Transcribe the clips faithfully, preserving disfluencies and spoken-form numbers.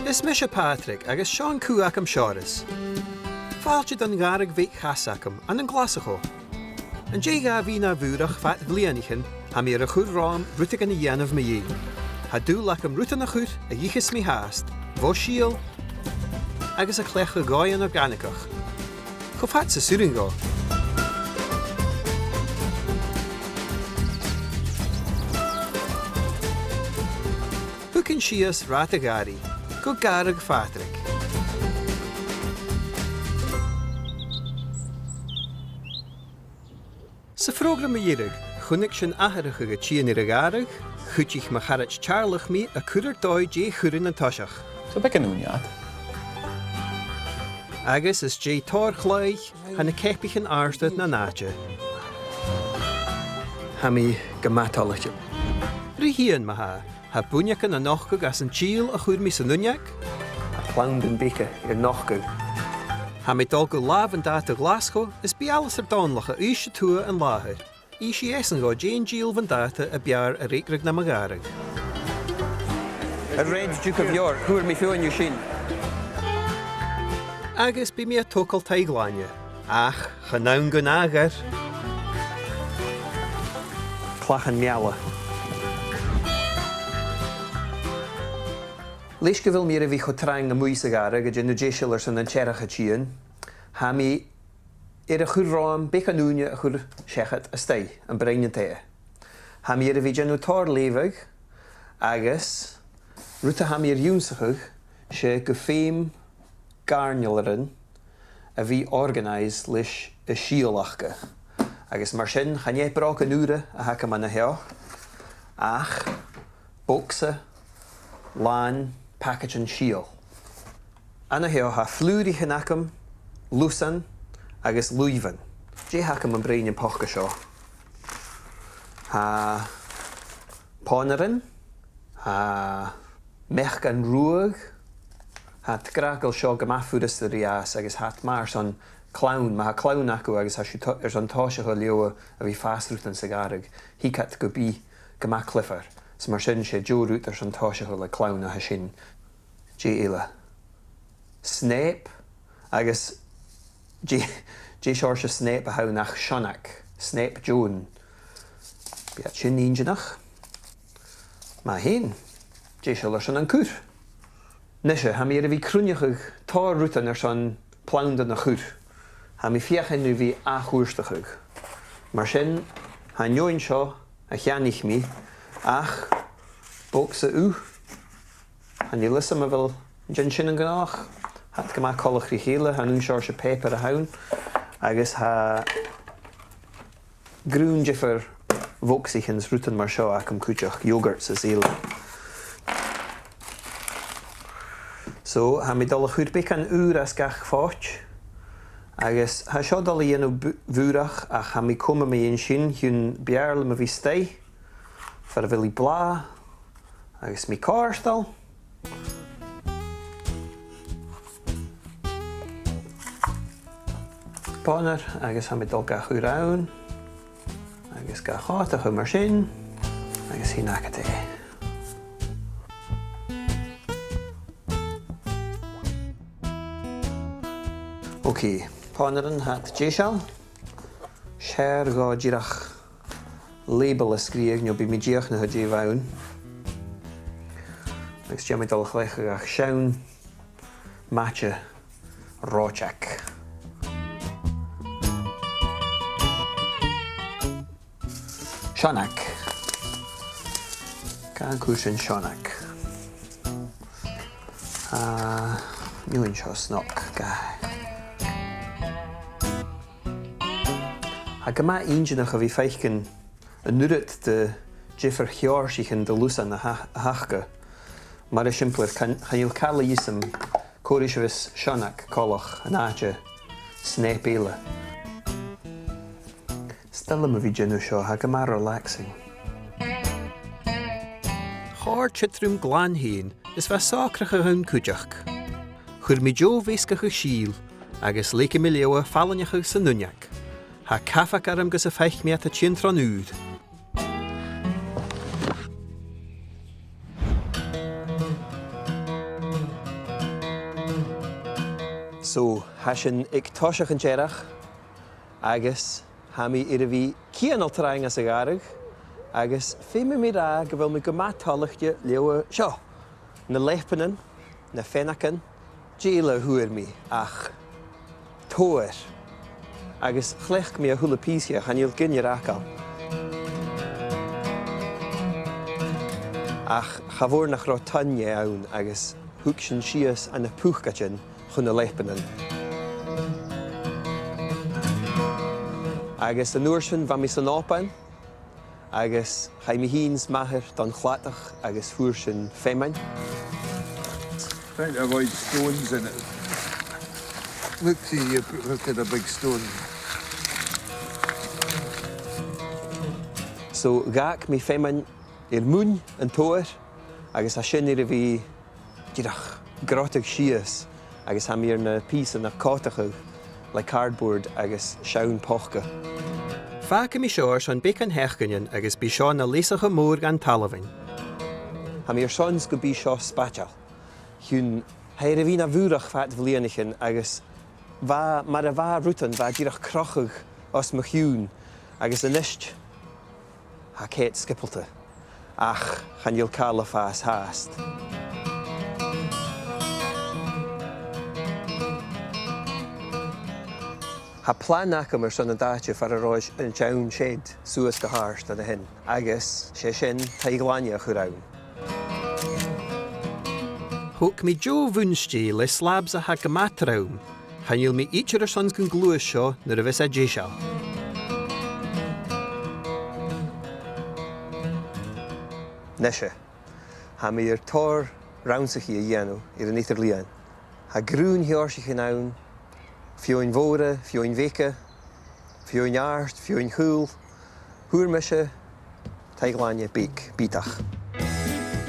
Is mise Pàdraig agus seo an cù agam, Seòras. Fàilte don ghàrradh bheag chas agam, ann an Glaschu. An dèidh dha a bhith na bhùrach fad bhliadhnaichean, tha mi air a chur romham rudeigin a dhèanamh mu dheidhinn. Tha dùil agam rudan a chur a dh'itheas mi fhathast, bho sìol agus a' cleachdadh dhòighean organaigeach. Cho fad 's as urrainn dhomh. Thugainn sìos rathad a' ghàrraidh, gu gàrradh Phàdraig. Sa phrògram mu dheireadh, chunnaic sinn atharrachadh a' tighinn air a' ghàrradh, chuidich mo charaid Teàrlach mi a' cur air dòigh dè chuirinn an toiseach. So beagan ùine. Agus às dèidh tòrr chlòimh, tha na ceapaichean àrda nan àite. Tha mi gu math toilichte. Ri thighinn ma-thà, tha buinneagan a' nochdadh às an t-sìol a chuir mi san uinneag. Tha planndan beaga air nochdadh. Tha mi a' dol gu Là Bhuntàta Ghlaschu, is bidh Alasdair Dòmhnallach à Uibhist a Tuath an làthair. Innsidh esan dhomh dè an sìol bhuntàta a b' fheàrr a fhreagradh nam ghàrradh. A' Red Duke of York, fhuair mi feadhainn dhiubh sin. Agus bidh mi a' togail taigh-glainne, ach chan ann gun athair. Clachan meala. Leis gu bheil mi air a bhith cho trang a-muigh sa ghàrradh a' dèanamh deiseil airson an t-earrach a' tighinn, tha mi air a chur romham beagan ùine a chur seachad a-staigh, am broinn an taighe. Tha mi air a bhith a' dèanamh tòrr leughadh agus rud a tha mi air ionnsachadh, 's e gum feum gàirnealairean a bhith organized leis an t-sìol aca. Agus mar sin, chan e brògan ùra a th' agam an seo, ach bogsa làn pacaidean sìl. An seo tha flùraichean agam, lusan agus luibhean. Dè th' agam am broinn am poca seo? Tha pònairean, tha meacan ruadh, tha iad ag ràdh gu bheil seo gu math furasta ri fhàs agus tha iad math airson clann, ma tha clann agaibh agus tha sibh to-, airson tòiseachadh leotha a bhith a' fàs rudan sa ghàrradh, thig iad gu bith gu math cliobhar. So mar sin 's e deagh rud airson tòiseachadh le clann a tha sin. Dè eile? Snèip, agus dè, dè seòrsa snèip a th' ann ach sionnag, snèip deamhain. Bidh sin inntinneach. Math fhèin. Deiseil airson an cur. Nise, tha mi air a bhith a' cruinneachadh tòrr rudan airson planndan a chur. Tha mi a' feuchainn ri bhith ath-chuairteachadh. Mar sin, tha an fheadhainn seo a cheannaich mi, ach bogsa ugh. Chan eil fhios agam a bheil an sin an gnothach. Tha iad gu math coltach ri chèile, tha an aon seòrsa pàipear a th' ann, agus tha grunn diofar bhogsaichean is rudan mar seo agam cuideachd, yogurts is eile. So, tha mi a' dol a chur beagan ùir às gach phoit, agus tha seo a' dol a dhèanamh bu-, bhùrach, ach tha mi coma mu dheidhinn sin, chionn b' fheàrr leam a bhith a-staigh, far a bheil i blàth, agus mi cofhurtail. Pònair, agus tha mi a' dol ga chur ann, agus ga chòmhdachadh mar sin, agus sin agad e. Ok, pònairean, tha iad deiseil. 'S fheàrr dhomh dìreach label a sgrìobhadh, no bidh mi dìochuimhneachadh dè bh' ann. Agus dè tha mi a' dol a chleachdadh ach seann maide reòiteag. Sionnag. Can cùisean sionnag. Ah, an fheadhainn seo snog, ga. Tha e gu math inntinneach a bhith a' faicinn an uiread de dhiofar sheòrsaichean de lusan a th', a th' aca. Mar eisimpleir, chan, chan eil càil a dh'fhios agam cò ris a bhios sionnag coltach an àite snèip eile. 'S toil leam a bhith a' dèanamh seo, tha e gu math relaxing. Chòrd siud rium glan fhèin, is bha socrachadh ann cuideachd. Chuir mi deagh mheasgachadh sìl, agus leigidh mi leotha fallaingeachadh san uinneag. Tha cabhag orm gus am faic mi iad a' tighinn tron ùir. So, tha sinn aig toiseach an t-earraich, agus tha mi air a bhith cianail trang anns a' ghàrradh, agus feumaidh mi ràdh gu bheil mi gu math toilichte leotha seo. Na leapannan, na feannagan, dè eile a fhuair mi ach todhar. Agus chleachd mi a h-uile pìos, chan eil gin air fhàgail. Ach cha mhòr nach robh tuine ann agus thug sinn sìos ann am pucaidean chun na leapannan. Agus an uair sin bha mi san Òban, agus chaidh mi fhìn 's m' athair don chladach agus fhuair sinn feamainn. Trying to avoid stones in it. Look, see, you put, look at a big stone. So, dh'fhàg mi feamainn air muin an todhair, agus tha sin air a bhith dìreach a' grotadh sìos, agus tha mi air na pìosan a chòmhdachadh le cardboard agus seann phoca. Fàgaidh mi seo airson beagan sheachdainean agus bidh seo na leasachadh mòr dhan talamh. Tha mi airson 's gum bi seo spaideil. Chionn, tha e air a bhith na bhùrach fad bhliadhnaichean agus bha, mar a bha rudan, bha e dìreach a' crochadh os mo chionn, agus a-nis tha e sgiobalta, ach chan eil càil a' fàs fhathast. Tha plana agam airson an t-àite far an robh an t-seann shed suas gu h-àrd an sin, agus 's e sin taigh-glainne a chur ann. Thog mi deagh bhun-stèidh le slabs a tha gu math trom. Chan eil mi idir airson gun gluais seo nuair a bhios e deiseil. Nise, tha mi air tòrr rannsachaidh a dhèanamh air an eadar-lìon. Tha grunn-sheòrsaichean ann, feadhainn mhòra, feadhainn bheaga, feadhainn àrd, feadhainn chaol. Fhuair mise taigh-glainne beag, bìodach.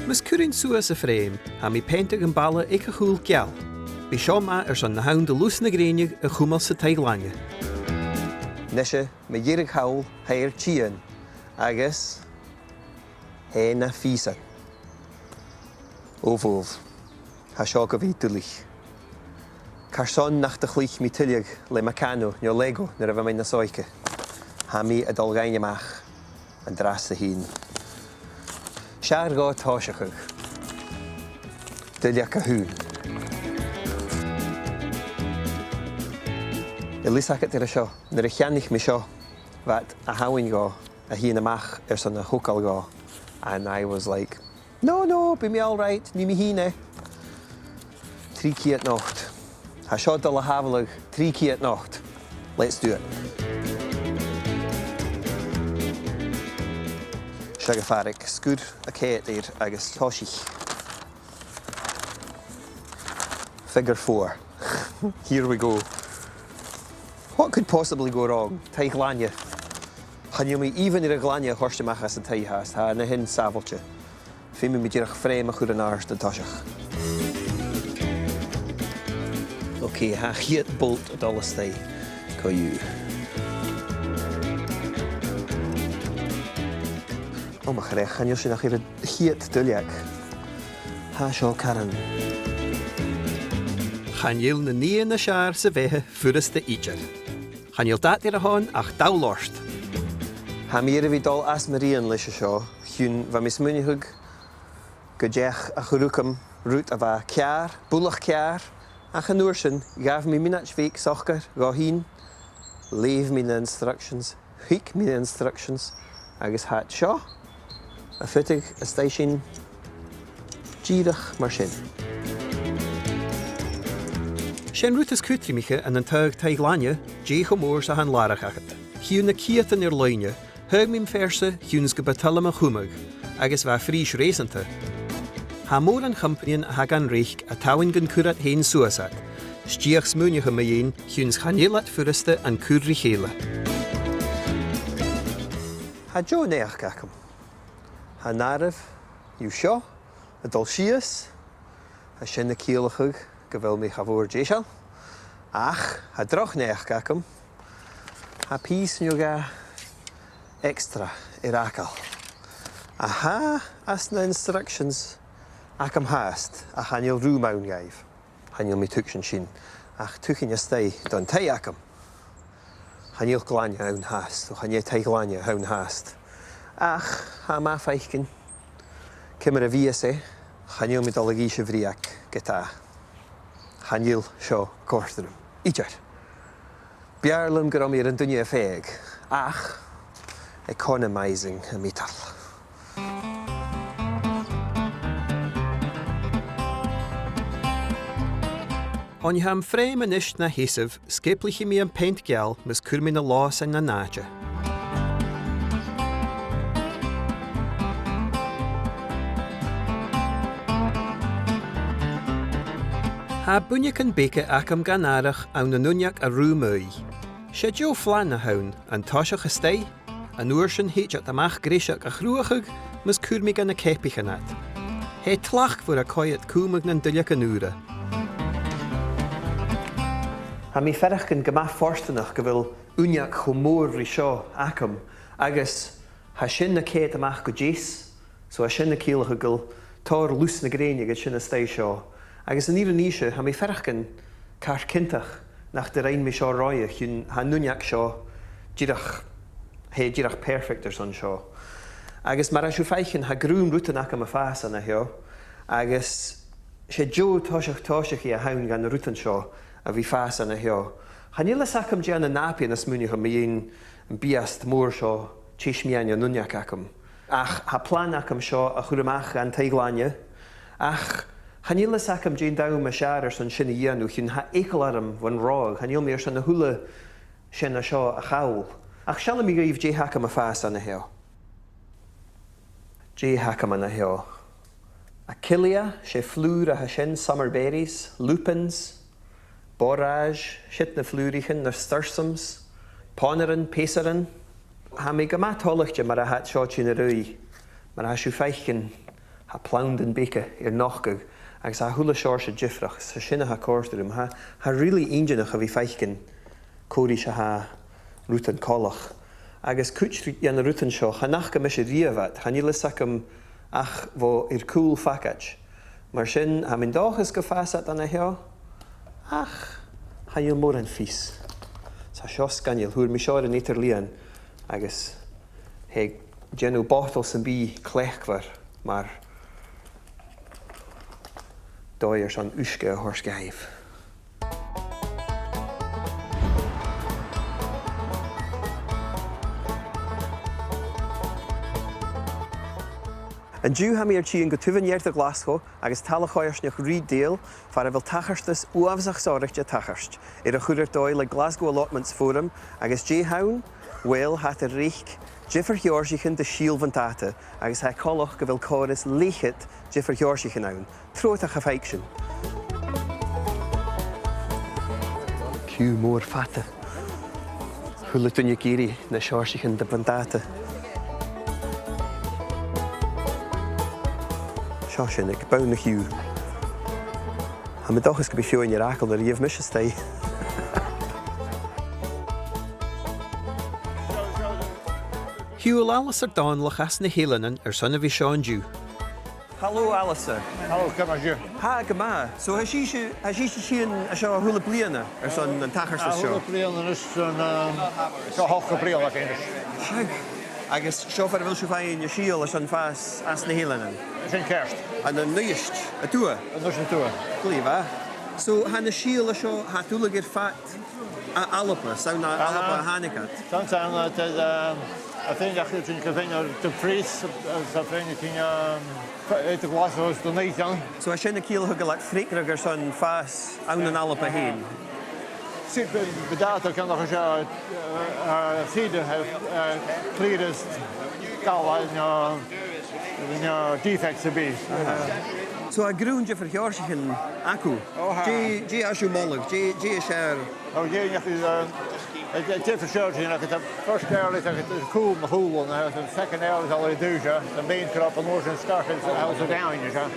Mus cuir sinn suas a' frame, tha mi a' peantadh am balla aig a' chùl geal. Bidh seo math airson na h-ann do lus na grèine a chumail sa taigh-glainne. Nise, mu dheireadh thall, tha e air tighinn, agus tha e na phìosan. Obh obh. Tha seo gu bhith duilich. Carson nach do chluich mi tuilleadh le Meccano no Lego nuair a bha mi nas òige? Tha mi a' dol ga fhaighinn a-mach an-dràsta fhèin. 'S fheàrr dhomh tòiseachadh. Duilleag a h-aon. A bheil fhios agad air a seo, nuair a cheannaich mi seo, bha iad a' tabhann dhomh a thighinn a-mach airson a thogail dhomh, and I was like, "No, no, bidh mi all right, nì mi fhìn e." Trì ceud not. Tha seo a' dol a shàbhaladh trì ceud not. Let's do it. Seo gu faireachdainn, sguir a' cheud air agus tòisich. Figure four. Here we go. What could possibly go wrong? Taigh-glainne. Chan eil mi even air a' ghlainne a thoirt a-mach às an taigh fhathast, tha e na shin sàbhailte. Feumaidh mi dìreach frame a chur an àirde an toiseach. Ok, tha a' chiad bolt a' dol a-staigh. Co-dhiù. O mo chreach, chan eil sinn ach air a' chiad duilleag. Tha seo caran. Chan eil na nithean as fheàrr sa bheatha furasta idir. Chan eil dad air a shon ach dall ort. Tha mi air a bhith a' dol às mo rian leis a seo, chionn bha mi a' smaoineachadh gun deach a chur thugam rud a bha ceàrr, buileach ceàrr, ach an uair sin ghabh mi mionaid bheag socair dhomh fhìn, leugh mi na instructions, thuig mi na instructions, agus tha iad seo a' fiteadh a-staigh sin dìreach mar sin. 'S e an rud as cudromaiche ann an taghadh taigh-glainne, dè cho mòr 's a tha an làrach agad. Chì thu na ceudan air-loidhne, thagh mi am fear-sa, chionn 's gum bu toil leam a chumadh, agus bha e prìs reusanta. Tha mòran chompanaidhean a tha gan reic a' tabhann gun cuir iad fhèin suas iad. 'S fhiach smaoineachadh mu dheidhinn, chionn 's chan eil iad furasta an cur ri chèile. Tha deagh naidheachd agam. Tha an àireamh dhiubh seo a' dol sìos, tha sin a' ciallachadh gu bheil mi cha mhòr deiseil, ach tha droch naidheachd agam, tha pìos no dhà extra air fhàgail. A tha anns na instructions agam fhathast, ach chan eil rùm ann dhaibh. Chan eil mi a' tuigsinn sin. Ach tiugainn a-staigh dhan taigh agam. Chan eil glainne ann fhathast, o chan e taigh-ghlainne a th' ann fhathast. Ach tha mi a' faicinn ciamar a bhios e, chan eil mi a' dol a dh'innse bhreugan ge-tà. Chan eil seo a' còrdadh rium idir. B' fheàrr leam gun robh mi air an duine a phàigheadh, ach economising a' miotail. Oidhche, tha am frèam a-nis na sheasamh, sgioblaichidh mi am peant geal mus cuir mi na lòsan nan àite. Tha buinneagan beaga agam gu h-àraidh ann an uinneag a' rùm-aoigh. 'S e deagh phlean a th' ann, an toiseach a-staigh, an uair sin thèid iad a-mach greiseag a chruthachadh mus cuir mi gu na ceapaichean iad. Tha e tlachdmhor a' coimhead cùmhnant nan duilleagan ùra. Tha mi a' faireachdainn gu math fortanach gu bheil uinneag cho mòr ri seo agam, agus tha sin a' coimhead a-mach gu deas, so tha sin a' ciallachadh gu bheil tòrr lus na grèine agad sin a-staigh seo. Agus an fhìrinn innse, tha mi a' faireachdainn car ciontach nach do rinn mi seo roimhe, chionn tha an uinneag seo dìreach, tha e dìreach perfect airson seo. Agus mar a tha sibh a' faicinn, tha grunn rudan agam a' fàs ann a sheo, agus 's e deagh thoiseach tòiseachaidh a th' ann dha na rudan seo a bhith a' fàs ann a sheo. Chan eil fhios agam dè na nàbaidhean a smaoinicheadh mu dheidhinn am biast mòr seo, teis-meadhan an uinneig agam. Ach tha plana agam seo a chur a-mach dhan taigh-ghlainne, ach chan eil fhios agam dè an t-àm as fheàrr airson sin a dhèanamh, chionn tha eagal orm bhon reothadh, chan eil mi airson a h-uile sìon a seo a chall. Ach seallaidh mi dhuibh dè th' agam a' fàs ann a sheo. Dè th' agam ann a sheo? Achillea, 's e flùr a tha sin, summer berries, lupins, borage, siud na flùraichean, nasturtiums, pònairean, peasairean. Tha mi gu math toilichte mar a tha iad seo a' tighinn a-rithist, mar a tha sibh a' faicinn, tha planndan beaga air nochdadh, agus tha a h-uile seòrsa diofraichte, 's e sin a tha a' còrdadh rium. Tha, tha e really inntinneach a bhith a' faicinn cò ris a tha rudan coltach. Agus cuid de na rudan seo, chan fhaca mise riamh iad, chan eil fhios agam ach bho air cùl phacaid. Mar sin, tha mi an dòchas gum fàs iad ann a sheo, ach chan eil mòran fios. Tha seo sgoinneil, fhuair mi seo air an eadar-lìon, agus tha e a' dèanamh botal sam bith cleachdmhor mar dòigh airson uisge a thoirt dhaibh. An-diugh tha mi air tighinn gu taobh an ear de Ghlaschu agus talla choimhearsnachd Reidale, far a bheil tachartas uabhasach sònraichte a' tachairt, air a chur air dòigh le Glasgow Allotments Forum, agus dè th' ann? Uill, tha iad a' reic diofar sheòrsaichean de sìol bhuntàta, agus tha e coltach gu bheil còrr is leth-cheud diofar sheòrsaichean ann. Trobhad ach am faic sinn. Ciù mòr fada. A h-uile duine ag iarraidh na seòrsaichean de bhuntàta. Seo sinn aig bonn a' chiù. Tha mi an dòchas gum bi feadhainn air fhàgail nuair a gheibh mise a-staigh. Shiubhail Alasdair Dòmhnallach às na h-Eileanan airson a bhith seo an-diugh. Halò, Alasdair. Halò, ciamar a tha sibh? Tha gu math. So, tha sibhse, tha sibhse a' tighinn an seo a h-uile bliadhna airson an tachartas seo? A h-uile bliadhna a-nis, an, um, seo a h-ochd bliadhna a th' ann a-nis. Seadh. Agus seo far a bheil sibh fhèin a' sìol airson fàs às na h-Eileanan? Sin ceart. Ann an Uibhist a Tuath? An Uibhist a Tuath. Glè mhath. So, tha na sìola seo, tha iad uile air fad à Alba, 's ann à Alba a thàinig iad? 'S ann, 's ann, uh, tha, um, a' faighinn a' chuid sin, a' faighinn air Dumfries, uh, 's a' faighinn a' chuid, um, eadar Glaschu is Dùn Èideann. So, tha sin a' ciallachadh gu bheil iad freagarrach airson fàs ann an Alba fhèin? 'S e, bu-, buntàta, ceann a' chuid seo, uh, uh, seed, uh, uh, clear is gala, no, no defects a bhith. Aha. So, tha grunn diofar sheòrsaichean agaibh. Ò, tha. Dè, dè tha sibh a' moladh? Dè, dè as fheàrr? Ò, dè, nach, uh, uh, dè, dè as fheàrr, sin, ach, tha first early, tha, tha cùl na h-ùbhlan, uh, tha second early, tha le dùise, tha main crop, an uair sin scartha, tha, tha sa bheinn, tha,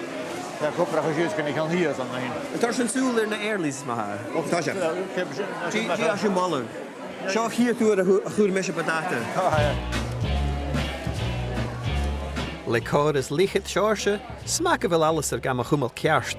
tha cuprach a' siud gun a cheann shìos an sin. An toir sinn sùil air na earlies, ma-thà? Ò, tha sinn. Uh, dè, dè as fheàrr, sin, dè, dè as fheàrr a chuir mise buntàta? Ò, tha. Le còrr is leth-cheud seòrsa, 's math gu bheil Alasdair gam chumail ceart.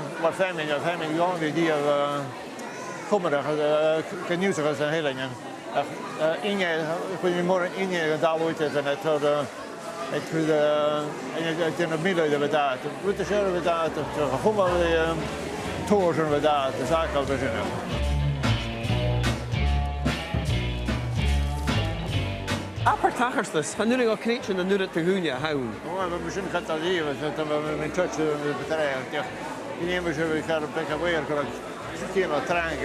eh, bha feamainn, feamainn ghlan a bhith, eh, cumanta, eh, gun ionnsachadh nan eileanan. Ach, eh, inneal, chuir mi mòran inneal aig an talamh ud, eh, aig, eh, aig, aig, aig dèanamh milleadh a bha dad. Rud a sin a bha dad, a chumail, eh, tòrr sin a bha dad, is acal a bha sin. Abair tachartas, chan urrainn dhomh creidsinn an uiread de dhaoine a th' ann. Ò, bha mi sin a' coimhead a-riamh, is, eh, bha mi, mi an toirt, eh, mi a' coimhead a-riamh, bha mi a' smaoineachadh gun robh beagan uair gu robh sinn trang.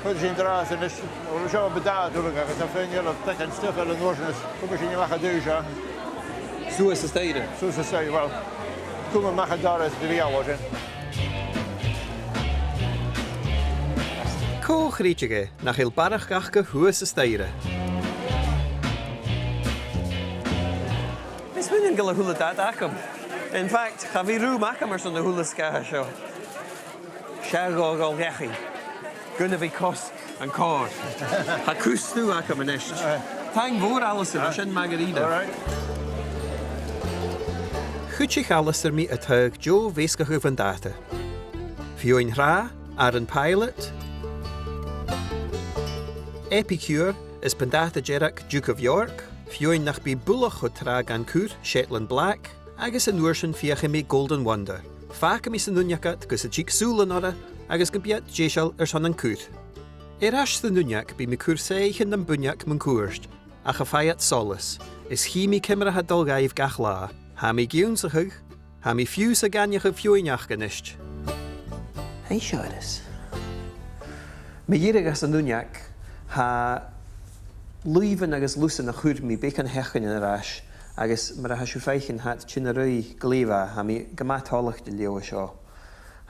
Chuir sinn an-dràsta a-nis, ò, seo a bha dad uile, agus tha feadhainn eile, beagan stuth eile an uair sin, is cumaidh sinn a-mach an taobh seo. Suas an staidhre. Suas an staidhre, uill. Cumaidh a-mach an doras de bhith a' falbh sin. Cò chreideadh e nach eil barrachd aca shuas an staidhre? Bha mi a' smaoineachadh gu bheil a h-uile dad agam. In fact, cha bhi rùm agam airson a h-uile sgath seo. Seadh, a ghaoil dhachaigh. Gun a bhith cosg an còrr. Tha cus stuth agam a-nis. Taing mhòr, Alasdair, mar sin, Margarida. All right. Chuidich Alasdair mi a' taghadh deagh mheasgachadh bhuntàta. Feadhainn thràth, Aran Pilot. Epicure, is buntàta dearg, Duke of York. Feadhainn nach bi buileach cho tràth gan cur, Shetland Black. Agus an uair sin feuchaidh mi Golden Wonder. Fàgaidh mi san uinneag iad gus an tig sùilean orra agus gum bi iad deiseil airson an cur. Air ais san uinneag bidh mi a' cur soithichean nam buinneag mun cuairt, ach am faigh iad solas, is chì mi ciamar a tha dol dhaibh gach latha. Tha mi ag ionnsachadh, tha mi fiù 's ag aithneachadh feadhainn aca a-nis. Hey, seo a-nis. Mu dheireadh às an uinneag, tha luibhean agus lusan a chuir mi beagan sheachdainean air ais, agus mar a tha sibh a' faicinn, tha iad a' tighinn a-rithist glè mhath, tha mi gu math toilichte leotha seo.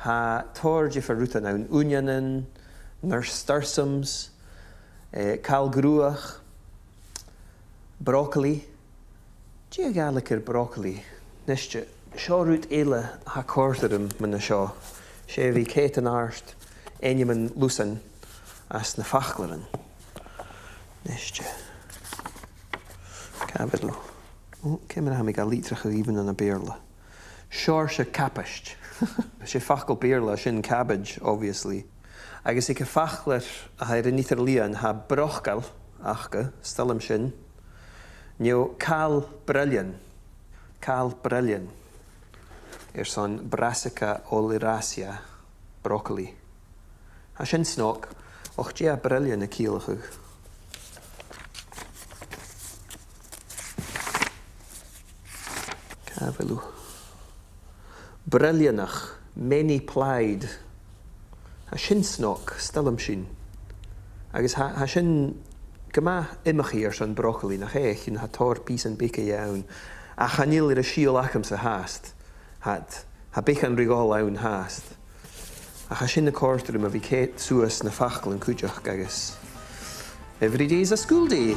Tha tòrr diofar rudan ann, uinneanan, nasturtiums, eh, càl gruaich, broccoli. Dè a' Ghàidhlig air broccoli? Nise, seo rud eile a tha a' còrdadh rium mun a seo. 'S e a bhith a' coimhead an-àirde ainmean lusan anns na faclairean. Nise. Cabbage. Ò, ciamar a tha mi ga litreachadh even ann am Beurla? Seòrsa cabbaist. 'S e facal Beurla a tha sin, cabbage, obviously. Agus aig a' fhaclair a tha air an eadar-lìon, tha brocail aca, 's toil leam sin. No càl-broilean. Càl-broilean. Airson Brassica oleracea, broccoli. Tha sin snog, ach dè tha broilean a' ciallachadh? Càit a bheil thu? Broileanach, many-plied. Tha sin snog, 's toil leam sin. Agus tha, tha sin gu math iomchaidh airson broccoli, nach e, chionn tha tòrr pìosan beaga dheth ann. Ach chan eil air a siubhal agamsa fhathast. Tha, tha beagan ri dhol ann fhathast. Ach tha sin a' còrdadh rium a bhith a' coimhead suas na faclan cuideachd agus every day is a school day.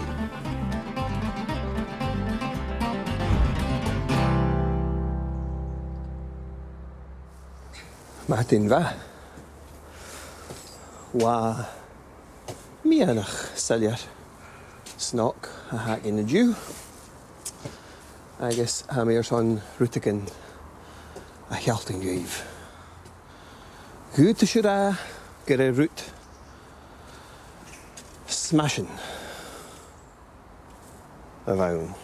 Madainn mhath. Latha meadhanach soilleir. Snog a th' againn an-diugh. Agus tha mi airson rudeigin a shealltainn dhuibh. Dh'fhaodadh sibh ràdh gur e rud smashing a bh' ann.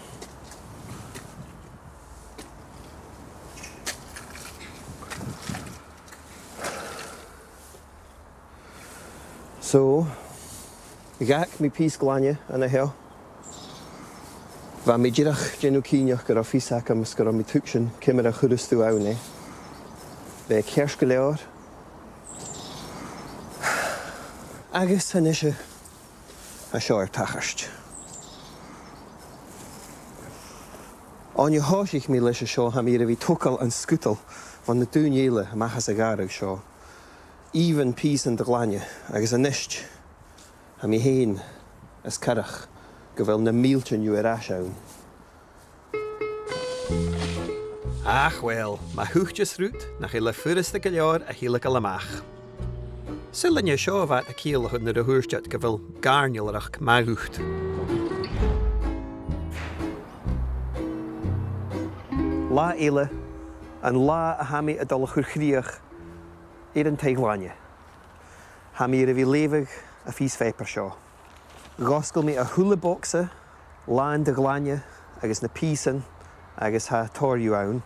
So, dh'fhàg mi pìos glainne an seo. Bha mi dìreach a' dèanamh cinnteach gun robh fios agam is gun robh mi a' tuigsinn ciamar a chuireas tu ann e. Bha e ceart gu leòr. Agus a-nise, tha seo air tachairt. On a thòisich mi leis an seo, tha mi air a bhith a' togail an sgudail bho na daoine eile a-mach às a' ghàrradh seo. Even pìosan de ghlainne, agus a-nis, tha mi fhèin as coireach gu bheil na mìltean dhiubh air ais ann. Ach uill, ma thuiteas rud, nach eil e furasta gu leòr a thilgeil a-mach. Saoil an e seo a bha iad a' ciallachadh nuair a thuirt iad gu bheil gàirnealaireachd math dhut. Latha eile, an latha a tha mi a' dol a chur crìoch air an taigh-ghlainne. Tha mi air a bhith a' leughadh a' phìos phàipeir seo. Dh'fhosgail mi a h-uile bogsa làn de ghlainne agus na pìosan agus tha tòrr dhiubh ann.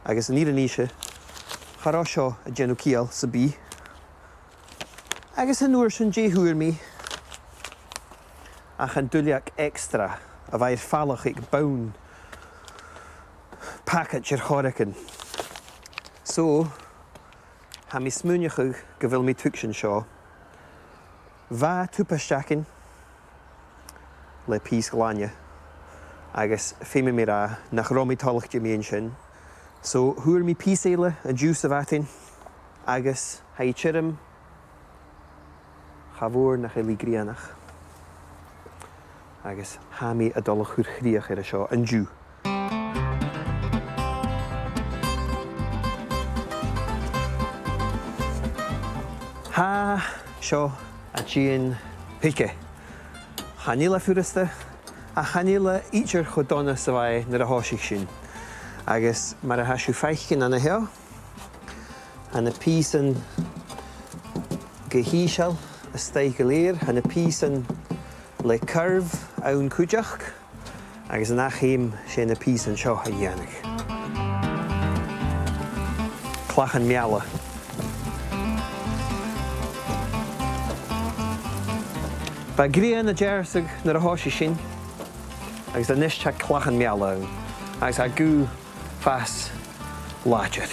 Agus an fhìrinn innse, cha robh seo a' dèanamh ciall sam bith. Agus an uair sin, dè fhuair mi ach an duilleag extra a bha air falach aig bonn pacaid air choreigin. So, tha mi a' smaoineachadh gu bheil mi a' tuigsinn seo. Bha tubaist againn le pìos glainne, agus feumaidh mi ràdh nach robh mi toilichte mu dheidhinn sin. So, fhuair mi pìos eile an-diugh sa mhadainn, agus tha i tioram cha mhòr nach eil i grianach. Agus tha mi a' dol a chur crìoch air a seo an-diugh. Tha seo a' tighinn thuige. Chan eil e furasta, ach chan eil e idir cho dona 's a bha e nuair a thòisich sinn. Agus mar a tha sibh a' faicinn an seo, tha na pìosan gu h-ìosal a-staigh gu lèir, tha na pìosan le curve ann cuideachd, agus an ath cheum, 's e na pìosan seo a dhèanamh. Clachan-meallaidh. Bha a' ghrian a' deàrrsadh nuair a thòisich sinn, agus a-nis tha clachan-meallaidh ann, agus tha a' ghaoth a' fàs làidir.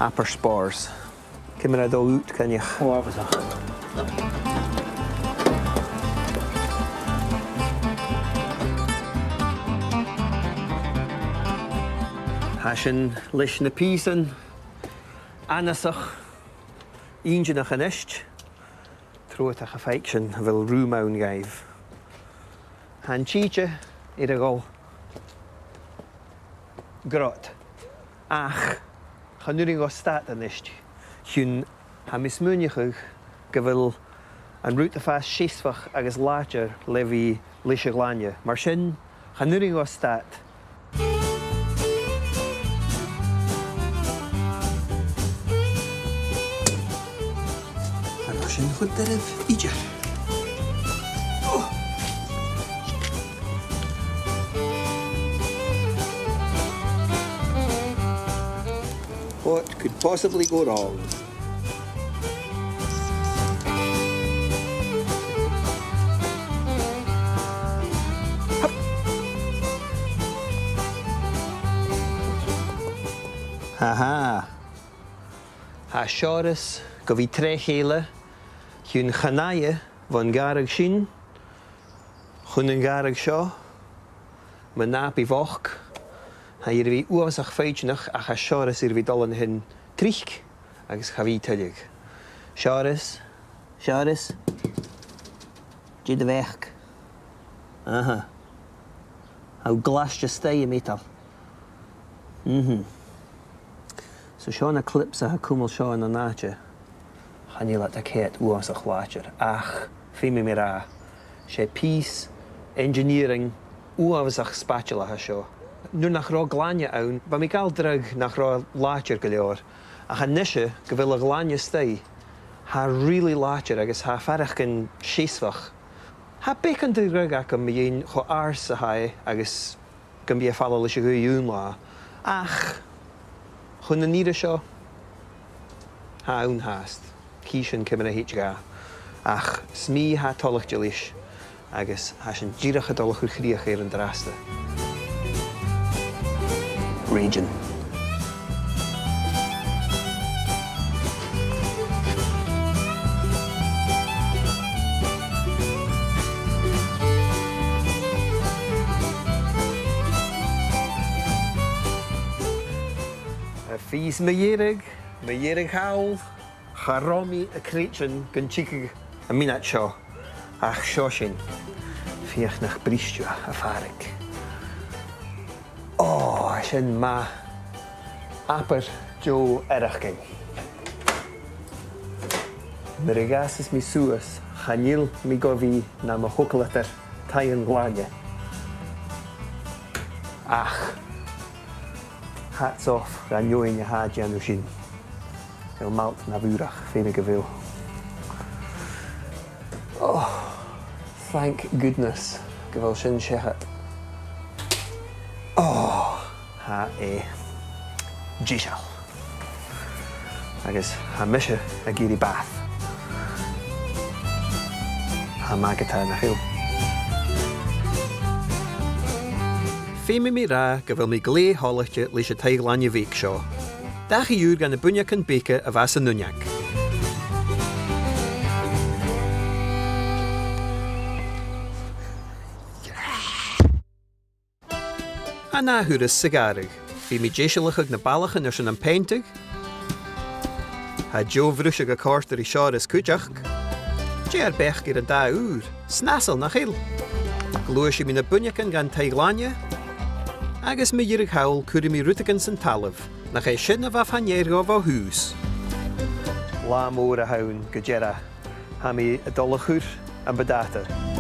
Abair spòrs. Ciamar a tha dol dhut, a Choinnich? Ò, uabhasach. Tha sinn leis na pìosan annasach inntinneach a-nis. Trobhad ach am faic sinn a bheil rùm ann dhaibh. Tha an t-sìde air a dhol grod. Ach chan urrainn dhomh stad a-nis. Chionn tha mi a' smaoineachadh gu bheil an rud a' fàs seasmhach agus làidir le bhith leis a' ghlainne. Mar sin, chan urrainn dhomh stad. Tha sin Gu doirbh idir. Oh. What could possibly go wrong? Aha! Tha Seòras gu bhith troimh-a-chèile chun Chanaigh bhon ghàrradh sin chun an gàrradh seo, mun nàbaidh bhochd. Tha i air a bhith uabhasach foighidneach ach tha Seòras air a bhith a' dol an sin tric agus cha bhi tuilleadh. Seòras, Seòras. Dè do bheachd? Aha. Tha thu glaiste a-staigh, a mhaighdeann. Mhm. So seo na clips a tha a' cumail seo ann an àite. Chan eil iad a' coimhead uabhasach làidir, ach feumaidh mi ràdh, 's e pìos engineering uabhasach spaideil a tha seo. Nuair nach robh glainne ann, bha mi a' gabhail dragh nach robh e làidir gu leòr, ach a-nise gu bheil a' ghlainne a-staigh, tha e really làidir agus tha e a' faireachdainn seasmhach. Tha beagan de dh'fhreagairt agam mu dheidhinn cho àrd 's a tha e agus gum bi e a' falbh leis a' ghaoith aon latha. Ach, chun an ìre seo, tha e ann fhathast. Chì sinn ciamar a thèid dha. Ach, 's mi a tha toilichte leis, agus tha sinn dìreach a' dol a chur crìoch air an-dràsta. Rèidean. A' fàs mu dheireadh, mu dheireadh thall, cha robh mi a' creidsinn gun tigeadh am mionaid seo, ach seo sinn. Feuch nach bris thu a' phàirc. Ò, sin math. Abair deagh fhaireachdainn. Nuair a dh'fhàsas mi suas, chan eil mi gu bhith nam thogalaiche taigh an ghlainne. Ach, hats off dhan fheadhainn a tha a' dèanamh sin. Bheil m' fhalt na bhùrach, feumaidh gu bheil. Oh, thank goodness gu bheil sin seachad. Oh, tha e deiseil. Agus tha mise ag iarraidh bath. Tha e math ge-tà, nach eil? Feumaidh mi ràdh gu bheil mi glè thoilichte leis an taigh-ghlainne bheag seo. Dachaigh ùr dha na buinneagan beaga a bha san uinneag. An ath thuras sa ghàrradh, bidh mi deisealachadh na ballachan airson am peantadh. Tha deagh bhruiseadh a' còrdadh ri Seòras cuideachd. Dè ur beachd air an dath ùr? Snasail, nach eil? Gluaisidh mi na buinneagan dhan taigh-ghlainne, agus mu dheireadh thall cuiridh mi rudeigin san talamh, nach e sin a bha fa-near dhomh o thùs. Latha mòr a th' ann gu dearbh. Tha mi a' dol a chur am buntàta.